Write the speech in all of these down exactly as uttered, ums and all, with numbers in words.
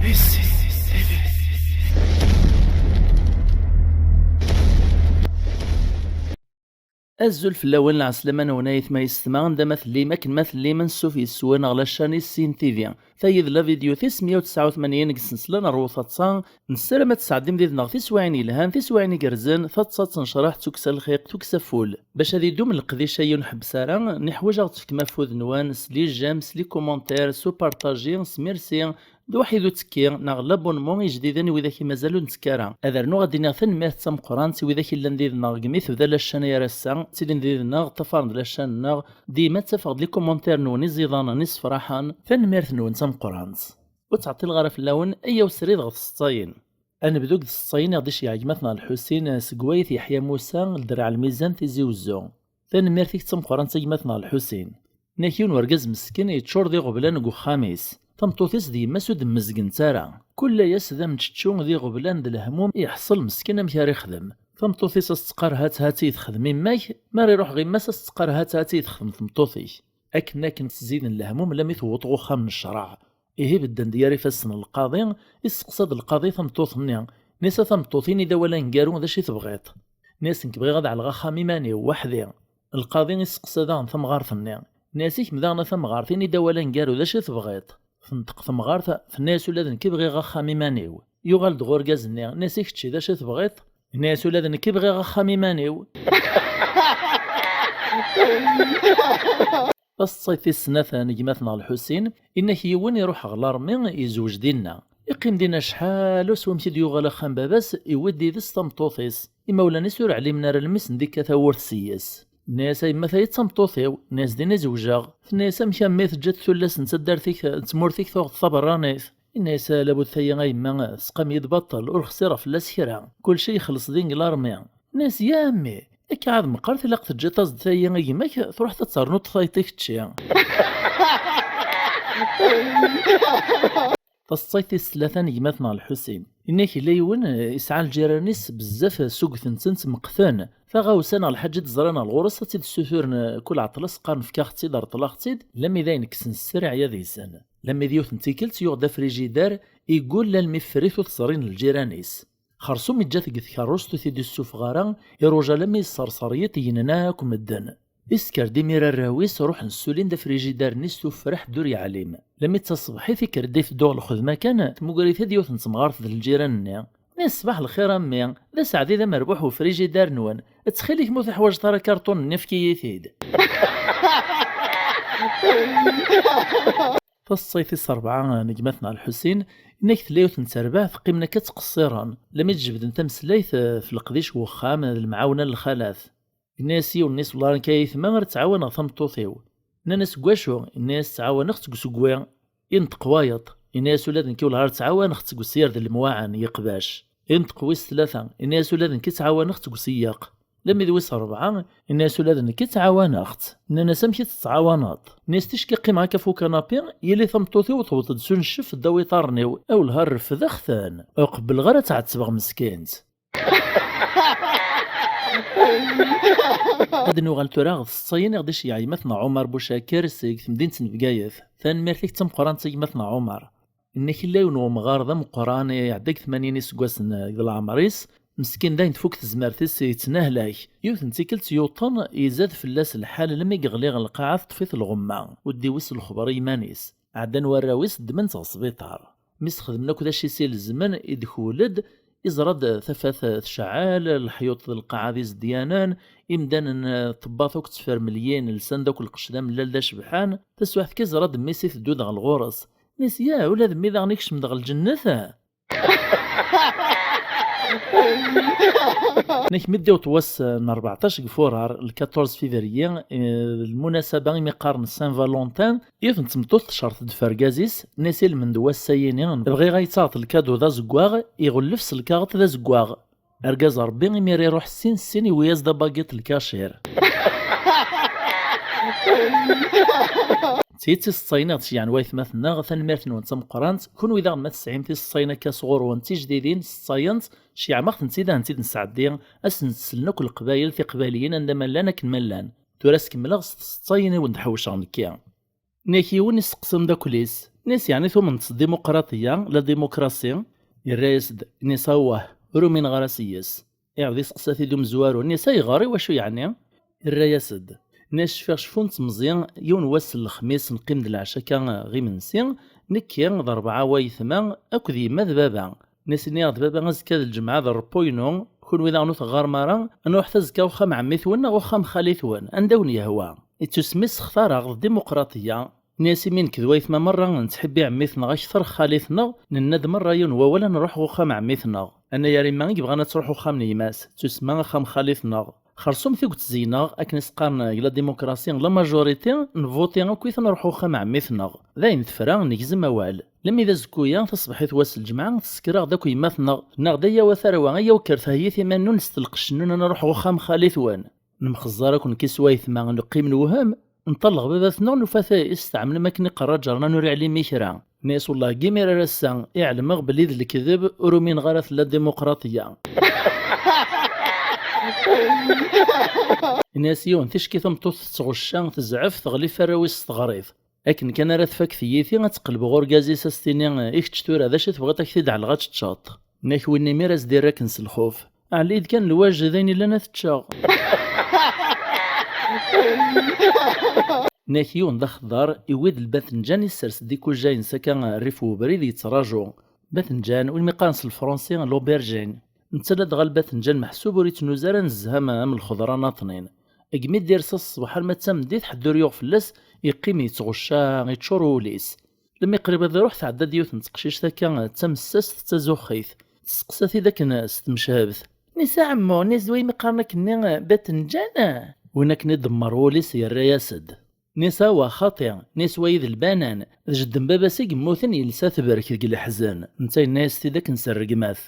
Azul fell-awen, lɛeslama-nwen ay aytma yessetma, anda ma tellim, akken ma tellim, ansuf yes-wen ɣer la chaîne Issin T V. Tayi d la vidéo tis meyya u tesɛa u tmanyin deg ssensla n Rrwet Aṭṭa. Nessaram ad tesɛeddim did-neɣ tiswiɛin yelhan, tiswiɛin igerrzen, taḍsa d tnecreḥt, tukksa lxiq, tukksa ful. Bac ad idum leqdic-ayi ur nḥebbes ara, niḥwaǧ ad ɣ-tefkem afud-nwen s les j'aime, s les commentaires, s upartaji, s merci, d waḥid uttekki neɣ l'abonnement ijdiden i widak i mazal ur nettekki ara. Ad rnuɣ ad d-iniɣ tanemmirt d tameqqrant i widak i llan did-neɣ deg mi tebda la chaîne ar ass-a, ttilin did-neɣ, ṭṭafaren-d la chaîne-nneɣ, dima ttafeɣ-d les commentaires-nwen iẓidanen, issefraḥen. Tanemmirt-nwen d tameqqrant. Ur ttɛeṭṭileɣ ara fell-awen, ayyaw srid ɣer tseṭṭayin. Ad nebdu deg tseṭṭayin i ɣ-d-iceyyeɛ gma-tneɣ Lḥusin, eh, seg wayt Yeḥya Musa, Ldreɛ Lmizan, Tizi Wezzu. Tanemmirt-ik d tameqqrant a gma-tneɣ Lḥusin. Nek yiwen urgaz meskin yeččur d iɣeblan deg uxxam-is. Tameṭṭut-is d yemma-s ur d-mmezgent ara. Kul ass d ameččečču d iɣeblan d lehmum i iḥṣel meskin amek ara ixdem. Tameṭṭut-is as-teqqar hat hat i yi-texdem yemma-k, mi ara iruḥ ɣer yemma-s as-teqqar hat hat i yi-texdem tmeṭṭut-ik. Akken akken ttziden lehmum lammi tewweḍ ɣer uxxam n ccreɛ. Ihi bedden-d gar ifassen n lqaḍi, isteqsa-d lqaḍi tameṭṭut-nni, nni-as a tameṭṭut, ini-d awal aneggaru d acu i tebɣiḍ? Nni-as nekk bɣiɣ ad ɛelleɣ axxam iman-iw, weḥd-i. Lqaḍi isteqsa daɣen tamɣart-nni, nni-as i kemm daɣen a tamɣart, ini-d awal aneggaru d acu i tebɣiḍ? Tenṭeq temɣart, tenna-as ula d nekk bɣiɣ axxam iman-iw. Yuɣal-d ɣer urgaz-nni, nni-as i kečči d acu i tebɣiḍ? Nni-as ula d nekk bɣiɣ axxam iman-iw. Taseḍsayt tis snat n gma-tneɣ Lḥusin, inna-k yiwen iruḥ ɣer larmi, yezweǧ dinna. Iqqim dinna acḥal, s wamek i d-yuɣal axxam baba-s, iwwi-d yid-s tameṭṭut-is. Imawlan-is ur ɛlimen ara lmi sen-d-ikka tawwurt s yes. Nna-yas a yemma tayi d tameṭṭut-iw, nna-yas dinna i zewǧeɣ. Tenna-yas amek a mmi teǧǧiḍ tullas n taddart-ik, n tmurt-ik tuɣeḍ taberranit? Inna-yas labud tayi a yemma tesqam-iyi-d baṭel, ur xsireɣ fell-as kra. Kulci yexleṣ din deg larmi. Nna-yas ya a mmi, akka ɛad meqqar tilaq teǧǧiḍ-as-d tayi a gma-k, truḥeḍ ad ternuḍ tayeḍ i kečči. Taseḍsayt tis tlata n gma-tneɣ Lḥusin. Inna-k yella yiwen, eh, isɛa lǧiran-is bezzaf, eh, sugten-ten, ttmeqten. Taɣawsa neɣ lḥaǧa i d-ẓran ɣer ɣur-s ad tt-id-ssuturen, eh, kul ɛeṭṭel-as qqaren fk-aɣ-tt-id, rṭel-aɣ-tt-id, lammi d ayen kksen ssir ɛya deg-sen. Lammi d yiwet n tikkelt yuɣ-d afrijider, iggull almi ffer-it ur t-ẓrin lǧiran-is. Xersum iǧǧa-t deg tkerrust ur t-id-issufeɣ ara, iruja alammi yesserser yiṭ, gnen akk medden. Isker-d imir arraw-is, ruḥen ssulin-d afrijider-nni s tuffra ḥedd ur yeɛlim. Lammi d taṣebḥit ikker-d iteddu ɣer lxedma kan, tmuger-it-id yiwet n temɣart d lǧiran-nni. Nni-as ṣbaḥ lxir a mmi, d aseɛdi d amerbuḥ ufrijider-nwen. Ttxil-k ma ur teḥwaǧeḍ ara karṭun-nni efk-iyi-t-id. Taseḍsayt tis rebɛa n gma-tneɣ Lḥusin, inna-k tella yiwet n terbaɛt qqimen akka ttqeṣṣiren, lammi d-jebden tameslayt, eh, f leqdic n wexxam d lemɛawna n lxalat. Yenna-yas yiwen-nni-s wellah nekk a yetma ara ttɛawaneɣ tameṭṭut-iw. Nnan-as deg wacu? Yenna-yas ttɛawaneɣ-tt deg usegwi. Inṭeq wayeḍ, yenna-yas ula d nekk wellah ara ttɛawaneɣ-tt deg usiyer d lemwaɛen, yeqbac. Inṭeq wis tlata, yenna-yas ula d nekk ttɛawaneɣ-tt deg useyyeq. Lammi d wis rebɛa, yenna-yas ula d nekk ttɛawaneɣ-tt. Nnan-as amek i tt-tettɛawaneḍ? Nni-as ticki qqimeɣ akka f ukanapi, yili tameṭṭut-iw tewweḍ-d s uneccef ddaw iṭarren-iw, awleh ar refdeɣ-ten. Ur qebbleɣ ara ad tt-ɛettbeɣ meskint. Ad nuɣal tura ɣer tseḍsayin i ɣ-d-iceyyeɛ gma-tneɣ Ɛumar Bucakir seg temdint n Bgayet. Tanemmirt-ik d tameqqrant a gma-tneɣ Ɛumar. Inna-k illa yiwen wemɣar d ameqqran, iɛedda deg tmanyin iseggasen deg leɛmer-is, meskin dayen tfuk tezmert-is, yettnahlak. Yiwet n tikkelt yuṭen, izad fell-as lḥal, almi yeɣli ɣer lqaɛa teṭṭef-it lɣemma, ur d-iwis lexber i yiman-is. Ɛeddan warraw-is, ddmen-t ɣer sbiṭar. Mi s-xedmen akk d acu i s-ilezmen, idkul-d, iẓra-d tafat tceɛɛel, leḥyuṭ d lqaɛa d izedyanen, imdanen, eh, ṭṭebbat akk ttfermelyen, lsan-d akk lqecc d amellal d acebḥan, taswiɛt kan iẓra-d mmi-s iteddu-d ɣer ɣur-s. Nni-s, yah, ula d mmi daɣen ikcem-d ɣer lǧennet? Nek mi d-iwweḍ wass n rbeɛṭac deg furar, le quatorze février, eh, lmunasaba imi qqaren Saint Valentin, yiwet n tmeṭṭut tcerṭ-d f urgaz-is, nni-s ilmend wass-ayini, bɣiɣ ad yi-taɣeḍ lkadu d azeggaɣ, iɣellef s lkaɣeṭ d azeggaɣ. Argaz Ṛebbi imir iruḥ sin sin iwwi-yas-d abagiṭ lkacir. D tidet i seḍsayen i ɣ-d-ceyyɛen waytmaten-nneɣ, tanemmirt-nwen d tameqqrant. Kunwi daɣen ma tesɛim tiseḍsayin akka sɣur-wen d tijdidin, seḍsayent, ceyyɛem-aɣ-tent-id ad tent-id-nesɛeddi, ad sent-slen akk Leqbayel, Tiqbayliyin anda ma llan akken ma llan. Tura ad s-kemmleɣ s tseḍsayin i wen-d-ḥewceɣ nekki. Nni-ak yiwen isteqsa ameddakel-is, Nni-as: "Yeɛni tumneḍ s dimuqraṭiyya, la démocratie?" Yerra-yas-d, nni-as: "Awah, ur umineɣ ara s-yes." Iɛawed iseqsa-t-id umezwaru, nni-as: "Ayɣer, i wacu yeɛni?" Irra-yas-d, nni-as: "Cfiɣ cfu n temẓi, yiwen wass n lexmis neqqim-d leɛca akka ɣ imensi, nekki d rebɛa wayetma akked yemma d baba. Nni-as, nniɣ-d baba azekka d lǧemɛa d repos-inu, kunwi daɣen ur teɣɣarem ara, ad nruḥet azekka uxxam ɛemmi-twen neɣ uxxam xali-twen, anda wen-yehwa." Ittusem issextar-aɣ d dimuqraṭiyya. Nni-as: "Imi nekk d wayetma merra nettḥibbi ɛemmi-tneɣ akter xali-tneɣ, nenna-d merra yiwen wawal ad nruḥ ɣer uxxam ɛemmi-tneɣ. Anayer imma i yebɣan ad truḥ uxxam n gma-s, ttusemma axxam xali-tneɣ. Xersum tiget zegneɣ, akken i s-qqaren deg la démocratie, la majorité, nvuṭi akkit ad nruḥ uxxam ɛemmi-tneɣ. D ayen tefra, negzem awal. Lemmi d azekku-ya, taṣebḥit wass n lǧemɛa, tessker-aɣ-d akk yemma-tneɣ, tenna-ɣ-d: Ayaw a tarwa, ayaw kker theyyit iman-nwen s telqec-nwen ad nruḥ ɣer uxxam xali-twen." Nemxeẓẓar akk nekk s wayetma, neqqim newhem, nṭalleɣ baba-tneɣ, nufa-t isteɛmel am akken iqerra ǧernan ur iɛlim i kra. Nni-as: "Wellah, deg imir ar ass-a i ɛelmeɣ belli d lekdeb, ur umineɣ ara tella dimuqraṭiyya." Nni-as: "Yiwen ticki tameṭṭut tettɣucca, tezɛef, teɣli f arraw-is s teɣrit. Akken kan ara tfak tiyita, ad teqleb ɣer urgaz-is, ad s-tini: 'I kečč tura, d acu i tebɣiḍ ad k-t-id-ɛelleɣ ad teččeḍ?'" Nni-ak: "Win imir ad s-d-irr akken s lxuf. Ɛelli-d kan lwajed, d ayen illan ad t-ččeɣ." Nni-ak: "Yiwen d axeddar, iwwi-d lbatenǧan, issers-d ikujjayen s akka rrif n ubrid, yettraǧu. Batenǧan, win mi qqaren s lefransi l'aubergine. Netta ladɣa lbatenǧan meḥsub ur ittnuz ara nezzeh am, am lxeḍra naṭnin. Deg mi d-ires ṣṣbeḥ arma d tameddit, ḥedd ur yuɣ fell-as, yeqqim yettɣucca, yeččur wul-is. Lemmi qrib ad iruḥ, tɛedda-d yiwet n teqcict akka d tamessast, d tazuxxit. Testeqsa-t-id akken s tmecḥebt. Nni-as: 'A ɛemmu, nni-as d waymi qqaren akkenni batenǧan?' Win akken i d-demmer wul-is, yerra-yas-d. Nni-as: 'Awa, xaṭi. Nni-as wayi d lbanan. D jeddi n baba-s i yemmuten, yelsa tebrek deg leḥzen. Netta yenna-yas-t-id akken s rregmat.'"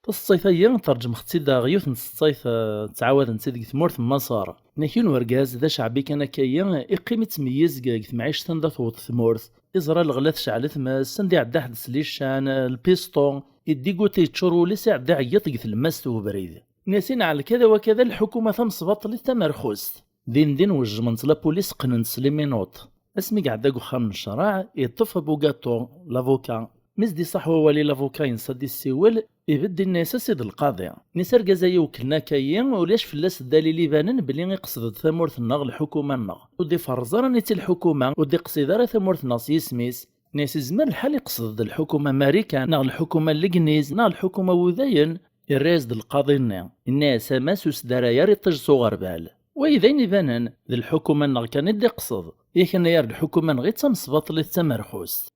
Taseṭṭayt-agi, terǧmeɣ-tt-id ɣer yiwet n tseṭṭayt, eh, ttɛawaden-tt-id deg tmurt n Maṣer. Nni-ak: "Yiwen urgaz, d aceɛbi kan akka-yi, iqqim ittmeyyiz deg, deg temɛict anda tewweḍ tmurt. Iẓra leɣla tecɛel tmes, anda iɛedda ḥedd s lican, lpisto, iddiguti, yeččur wul-is, iɛedda iɛeyyeḍ deg tlemmast n ubrid. Nni-as: 'Inɛel kada wa kada, lḥukuma tamesbaṭlit tamerxust.'" Din din wejjmen-tt la police, qqnen-tt s les menottes. Asmi iɛedda deg uxxam n ccreɛ, yeṭṭef abugaṭu, l'avocat. Mi s-d-iṣaḥ wawal i l'avocat, yensa ad d-issiwel, ibedd, inna-yas: "A sidi lqaḍi, nni-as argaz-agi wekklen akka-yi, ulac fell-as ddalil ibanen belli iqsed-d tamurt-nneɣ, lḥukuma-nneɣ. Ur d-iferreẓ ara netta i lḥukuma, ur d-iqsid ara tamurt-nneɣ s yisem-is." Nni-as: "Izmer lḥal iqsed-d lḥukuma n Marikan, neɣ lḥukuma n Legniz, neɣ lḥukuma n Wudayen." Irra-yas-d lqaḍi-nni, inna-yas: "A Mass, ur sdaray ara iṭij s uɣerbal. Wayi d ayen ibanen, d lḥukuma-nneɣ kan i d-iqsed. Yak anayer lḥukuma-nneɣ i d tamesbaṭlit, d tamerxust."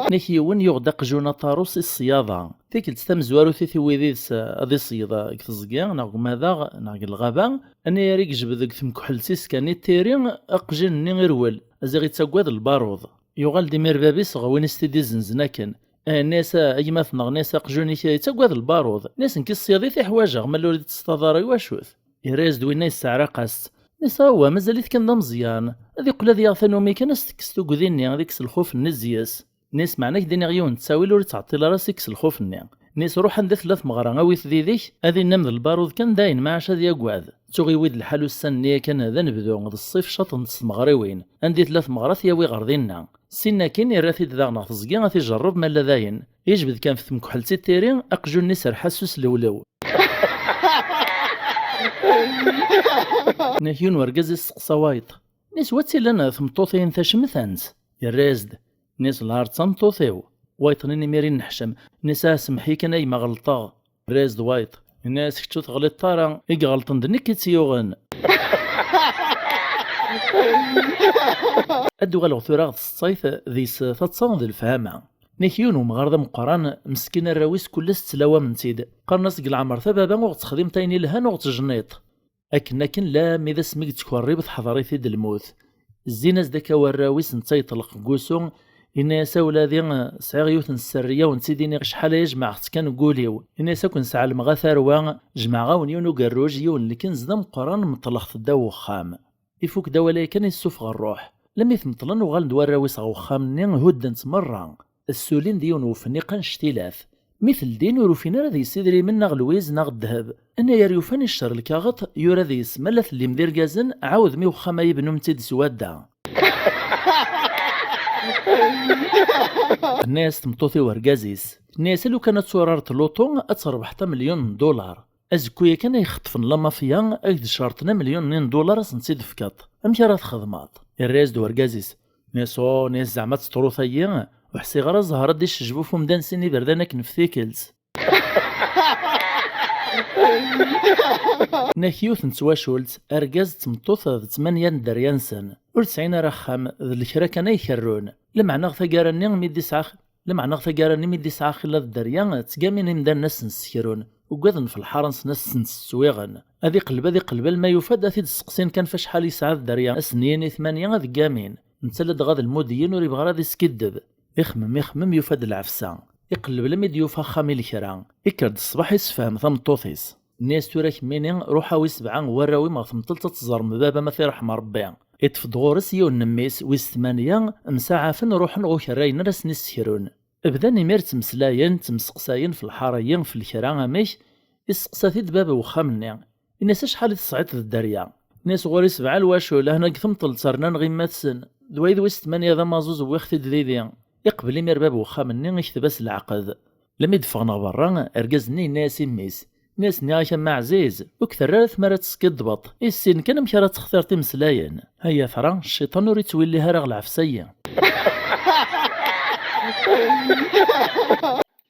Nni-ak: "Yiwen yuɣ-d aqjun aṭarus i ṣṣyaḍa. Tikkelt tamezwarut i t-iwwi did-s ad iṣeyyed deg teẓgi, neɣ deg umadaɣ, neɣ deg lɣaba. Anayer i yejbed deg temkuḥelt-is kan i tiri, aqjun-nni irwel, ziɣ ittagad lbaruḍ. Yuɣal-d imir bab-is ɣer win i s-t-id-izenzen akken. Eh, nni-as: 'A gma-tneɣ, nni-as, aqjun-ik ittagad lbaruḍ.' Nni-as: 'Nekk ṣṣyaḍ i t-iḥwaǧeɣ, ma ur yi-d-teṣṭaḍ ara, i wacu-t?'" Irra-yas-d winna yesseɛraq-as-tt. Nni-as: "Awah, mazal-it kan d ameẓyan. Ad iqqel ad yaɣ tanumi kan, ad s-tekkes tugdi-nni, ad ikkes lxuf-nni zzi-s." Nni-as: "Meɛna ad k-d-iniɣ yiwen n ttawil, ur ittɛeṭṭil ara ad s-ikkes lxuf-nni." Nni-as: "Ruḥ anda tella tmeɣra, awi-t did-k, ad innam d lbaruḍ kan dayen, maɛac ad yagad. Tuɣ iwwi-d lḥal ussan-nni yakan d anebdu, d ṣṣif caṭent s tmeɣriwin. Anda i tella tmeɣra, ad t-yawi ɣer dinna." Syin akkin, irra-t-id daɣen ɣer teẓgi, ad t-ijerreb ma lla dayen. Yejbed kan f temkuḥelt i tiri, aqjun-nni iserreḥ-as s uslewlew. Nni-ak: "Yiwen urgaz isteqsa wayeṭ. Nni-as: 'Wa tt-ilan tmeṭṭut-in tacemtant?' Yerra-yas-d. Nni-as: 'Lhar d tameṭṭut-iw.' Wayeṭ-nni imir inneḥcam. Nni-as: 'Ah, semmeḥ-iyi kan a gma, ɣelṭeɣ.' Yerra-yas-d wayeṭ. Nni-as: 'Kečč ur teɣliṭeḍ ara, i iɣelṭen d nekk i tt-yuɣen.'" Ad d-uɣaleɣ tura ɣer tseṭṭayt, deg-s taḍsa d lefhama. Nni-ak: "Yiwen umɣar d ameqqran, meskin arraw-is kul ass ttlawam-tent-id. Qqaren-as deg leɛmer-t a baba, ur ɣ-texdimeḍ ayen ilhan, ur ɣ-tejniḍ." Akken akken, lammi d asmi i yettkerrib teḥḍer-it-id lmut. Zzin-as-d akka warraw-is, netta yeṭleq deg wusu, yenna-yas: "A wladi, sɛiɣ yiwet n sserriya ur tt-id-iniɣ acḥal aya, jemɛeɣ-tt kan deg wul-iw." Yenna-yas: "Ad ken-sɛelmeɣ a tarwa, jemɛeɣ-awen yiwen ugerruj, yiwen n lkenz d ameqqran, meṭleɣ-t ddaw uxxam." Ifuk-d awal-aya kan, yessufeɣ rruḥ. Lammi t-meṭlen, uɣalen-d warraw-is ɣer uxxam-nni, hudden-tt merra. Ssulin-d yiwen wefniq annect-ilat. Mi t-ldin ur ufin ara deg-s idrimen neɣ lwiz neɣ ddheb. Anayer yufan iccer lkaɣeṭ, yura deg-s: "Ma la tellim d irgazen, ɛawdem i uxxam-a yebnum-tt-id s wadda." Tenna-yas tmeṭṭut i urgaz-is, tenna-yas: "A lukan ad turareḍ luṭu, ad terbeḥ tamelyun n ddular. Azekku yakan ay xeṭṭfen la mafya, ad k-d-cerṭen amelyun-nni n ddular ad sen-tt-id-tefkeḍ. Amek ara txedmeḍ?" Irra-yas-d urgaz-is, nni-as: "Oh," nni-as, "zeɛma ad teṭruḍ-ayi? Ur ḥsiɣ ara zzher ad d-icejbuf umdan sin iberdan akken f tikkelt." Nnak yiwet n twacult, argaz d tmeṭṭut d tmanya n dderya-nsen. Ur sɛin ara axxam, d lekra kan ay kerrun. Lameɛna ɣer taggara-nni mi d-isɛa, lameɛna ɣer taggara-nni mi d-isɛa axila d dderya, ttgamin imdanen ad sen-ssekrun. Ugaden f lḥara-nsen ad sen-sseswiɣen. Ad iqelleb, ad iqelleb alma yufa-d, ad t-id-sseqsin kan f acḥal yesɛa d dderya. Ad sen-yini tmanya ad ggamin. Netta ladɣa d lmudiyen ur ibɣi ara ad iskiddeb. Ixemmem, ixemmem, yufa-d lɛefsa. Iqelleb almi d-yufa axxam i lekra. Ikker-d ṣṣbeḥ, issefhem tameṭṭut-is. Nni-as: "Tura kemmini, ruḥ awi sebɛa n warraw-im ɣer temṭelt ad teẓrem baba-m ad t-iṛḥem Ṛebbi." Iṭṭef-d ɣur-s yiwen n mmi-s, wis tmanya, msaɛafen, ruḥen ɣer ukerra-inen ad asen-issekrun. Bdan imir ttmeslayen, ttemseqsayen f lḥara-yi, f lekra, amek? Isteqsa-t-id bab n wexxam-nni. Ini-as: "Acḥal i tesɛiḍ d dderya?" Ini-as: "Ɣur-i sebɛa lwacul, ahna deg temṭelt rnan ɣimmat-sen. D wayeḍ wis tmanya d amaẓuẓ, wwiɣ-t-id didi." Iqbel imir bab n wexxam-nni, ikteb-as leɛqed. Lmi d-ffɣen ɣer berra, argaz-nni yenna-yas i mmi-s, nni-as: "Nniɣ-ak a mma ɛziz, ur k-terri ara tmara ad teskiddbeḍ. Issin kan amek ara textireḍ imeslayen. Aya tara, cciṭan ur ittwellih ara ɣer lɛefsa-yi."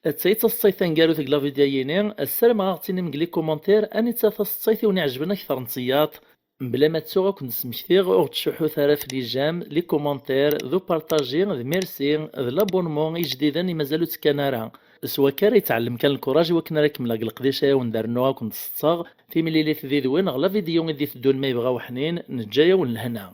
Atta i d taseḍsayt taneggarut deg la vidéo-yini. Ssarameɣ ad aɣ-tinim deg les commentaires anita taseḍsayt i wen-iɛejben akteṛ n tiyaḍ. Mebla ma ttuɣ ad ken-d-smektiɣ, ur ɣ-ttcuḥḥut ara f les j'aime, les commentaires, d upartaji, d merci, d l'abonnement i ijdiden i mazal ur ttekkan ara. S wakka ara yettɛellem kan lkuraj i wakken ara kemmleɣ deg leqdic ay awen-d-rennuɣ ad ken-d-seḍseɣ. Timlilit did-wen ɣer la vidéo i d-iteddun ma yebɣa uḥnin, neǧǧa-yawen lehna.